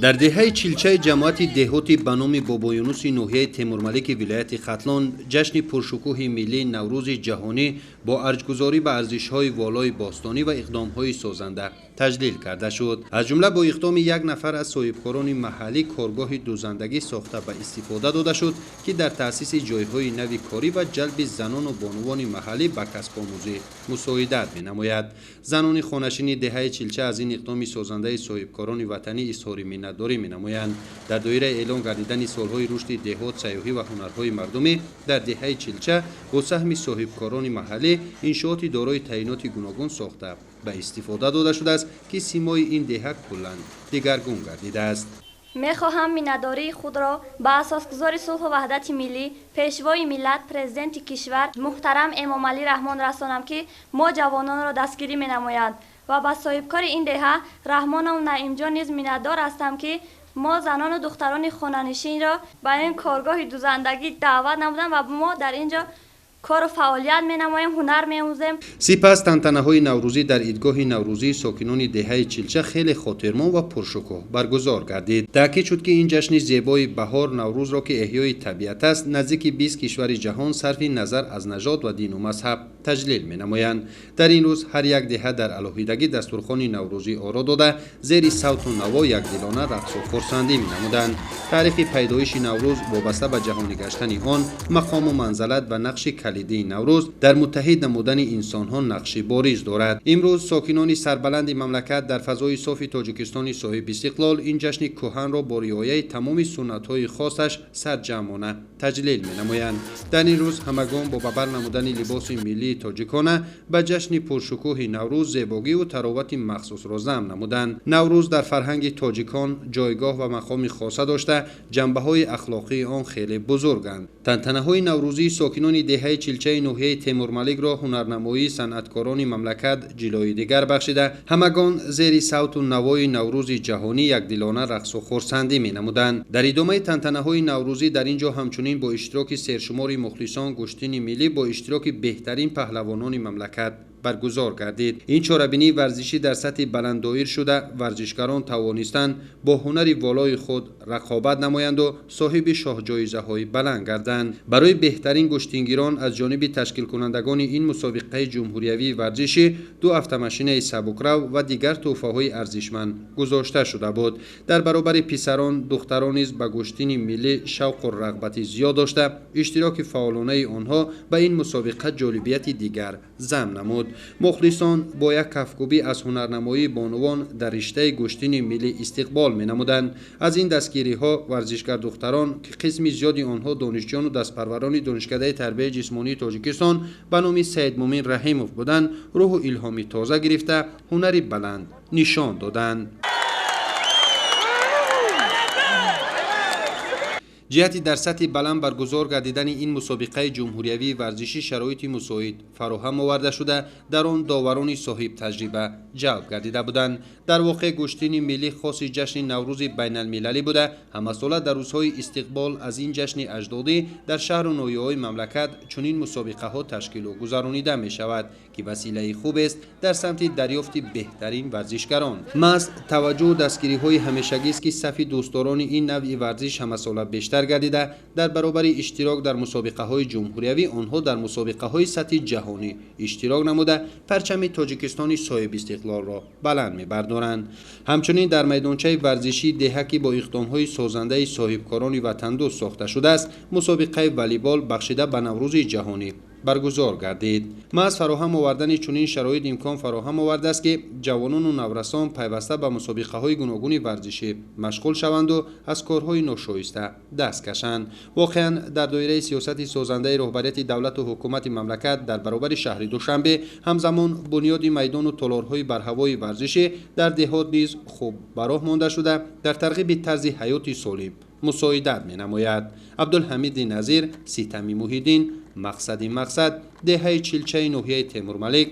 Дар деҳаи Чилчаи ҷамоати деҳоти ба номи Бобоюнуси ноҳияи Темурмалики вилояти Хатлон ҷашни пуршукӯҳи миллии Наврӯзи ҷаҳонӣ бо арҷгузорӣ ба арзишҳои волои бостонӣ ва иқдомҳои созанда таҷлил карда шуд. Аз ҷумла бо иқдоми як нафар аз соҳибкорони маҳаллӣ коргоҳи дӯзандагӣ сохта ба истифода дода шуд, ки дар таъсиси ҷойҳои нави корӣ ва ҷалби занону бонувони маҳаллӣ ба касбомӯзӣ мусоидат менамояд. Занони хонашини деҳаи Чилча аз ин иқдоми созандаи соҳибкорони ватанӣ изҳори миннатдорӣ менамоянд. Дар доираи эълон гардидани солҳои рушди деҳот, сайёҳӣ ва ҳунарҳои мардумӣ дар деҳаи Чилча бо саҳми соҳибкорони маҳаллӣ иншооти дорои таъиноти гуногун сохта ба истифода дода шудааст, ки симои ин деҳа куллан дигаргун гардидааст. Мехоҳам миннатдории худро ба асосгузори сулҳу ваҳдати миллӣ, пешвои миллат, президенти кишвар муҳтарам Эмомалӣ Раҳмон расонам, ки мо ҷавононро дастгирӣ менамоянд, ва ба соҳибкори ин деҳа Раҳмонов Наимҷон низ миннатдор ҳастам, ки мо занону духтарони хонанишинро ба ин коргоҳи дӯзандагӣ даъват намуданд ва мо дар ин ҷо кору фаъолият менамоем, ҳунар меомӯзем. Сипас тантанаҳои наврӯзӣ дар идгоҳи наврӯзии сокинони деҳаи Чилча хеле хотирмон ва пуршукӯҳ баргузор гардид. Таъкид шуд, ки ин ҷашни зебои баҳор Наврӯзро, ки эҳёи табиат аст, наздики 20 кишвари ҷаҳон сарфи назар аз нажод ва дину мазҳаб таҷлил менамоянд. Дар ин рӯз ҳар як деҳа дар алоҳидагӣ дастурхони наврӯзӣ оро дода, зери савту наво якдилона рақсу хурсандӣ менамуданд. Таърихи пайдоиши Наврӯз вобаста ба ҷаҳонӣ гаштани он, мақому манзалат ва нақши калидии Наврӯз дар муттаҳид намудани инсонҳо нақши бориз дорад. Имрӯз сокинони сарбаланди мамлакат дар фазои софи Тоҷикистони соҳибистиқлол ин ҷашни кӯҳанро бо риояи тамоми суннатҳои хосаш сарҷамъона таҷлил менамоянд. Дар ин рӯз ҳамагон бо ба бар намудани либоси миллии тоҷикона ба ҷашни пуршукӯҳи Наврӯз зебогиву таровати махсусро зам намуданд. Наврӯз дар фарҳанги тоҷикон ҷойгоҳ ва мақоми хоса дошта, ҷанбаҳои ахлоқии он хеле бузурганд. Тантанаҳои наврӯзии сокинони деҳаи Чилчаи ноҳияи Темурмаликро ҳунарнамоии санъаткорони мамлакат ҷилои дигар бахшида, ҳамагон зери савту навои Наврӯзи ҷаҳонӣ якдилона рақсу хурсандӣ менамуданд. Дар идомаи тантанаҳои наврӯзӣ дар ин ҷо ҳамчунин бо иштироки сершумори мухлисон гӯштини миллӣ бо иштироки беҳтарин паҳлавонони мамлакат баргузор гардид. Ин чорабинии варзишӣ дар сатҳи баланд доир шуда, варзишгарон тавонистанд бо ҳунари волои худ рақобат намоянду соҳиби шоҳҷоизаҳои баланд гарданд. Барои беҳтарин гӯштингирон аз ҷониби ташкилкунандагони ин мусобиқаи ҷумҳуриявии варзишӣ 2 автомашинаи сабукрав ва дигар тӯҳфаҳои арзишманд гузошта шуда буд. Дар баробари писарон, духтарон низ ба гӯштини миллӣ шавқу рағбати зиёд дошта, иштироки фаъолонаи онҳо ба ин мусобиқа ҷолибияти дигар зам намуд. Мухлисон бо як кафкӯбӣ аз ҳунарнамоии бонувон дар риштаи гӯштини миллӣ истиқбол менамуданд. Аз ин дастгириҳо варзишгар духтарон, ки қисми зиёди онҳо донишҷӯёну дастпарварони Донишкадаи тарбияи ҷисмонии Тоҷикистон ба номи Саидмумин Раҳимов буданд, рӯҳу илҳоми тоза гирифта, ҳунари баланд нишон доданд. Ҷиҳати дар сатҳи баланд баргузор гардидани ин мусобиқаи ҷумҳуриявии варзишӣ шароити мусоид фароҳам оварда шуда, дар он доварони соҳибтаҷриба ҷалб гардида буданд. Дар воқеъ гӯштини миллӣ хоси ҷашни Наврӯзи байналмилалӣ буда, ҳамасола дар рӯзҳои истиқбол аз ин ҷашни аҷдодӣ дар шаҳру ноҳияҳои мамлакат чунин мусобиқаҳо ташкилу гузаронида мешавад, ки василаи хубест дар самти дарёфти беҳтарин варзишгарон. Маҳз таваҷҷӯҳу дастгириҳои ҳамешагист, ки сафи дӯстдорони ин навъи варзиш ҳамасола бештар гардида, дар баробари иштирок дар мусобиқаҳои ҷумҳуриявӣ онҳо дар мусобиқаҳои сатҳи ҷаҳонӣ иштирок намуда, парчами Тоҷикистони соҳибистиқлолро баланд мебардоранд. Ҳамчунин дар майдончаи варзишии деҳа, ки бо иқдомҳои созандаи соҳибкорони ватандӯст сохта шудааст, мусобиқаи волейбол бахшида ба Наврӯзи ҷаҳонӣ баргузор гардид. Маҳз фароҳам овардани чунин шароит имкон фароҳам овардааст, ки ҷавонону наврасон пайваста ба мусобиқаҳои гуногуни варзишӣ машғул шаванду аз корҳои ношоиста даст кашанд. Воқеан, дар доираи сиёсати созандаи роҳбарияти давлату ҳукумати мамлакат дар баробари шаҳри Душанбе ҳамзамон бунёди майдону толорҳои барҳавои варзишӣ дар деҳот низ хуб ба роҳ монда шуда, дар тарғиби тарзи ҳаёти солим мусоидат менамояд. Абдулҳамиди Назир, Ситами Муҳиддин, Мақсади Мақсад, деҳаи Чилчаи ноҳияи Темурмалик,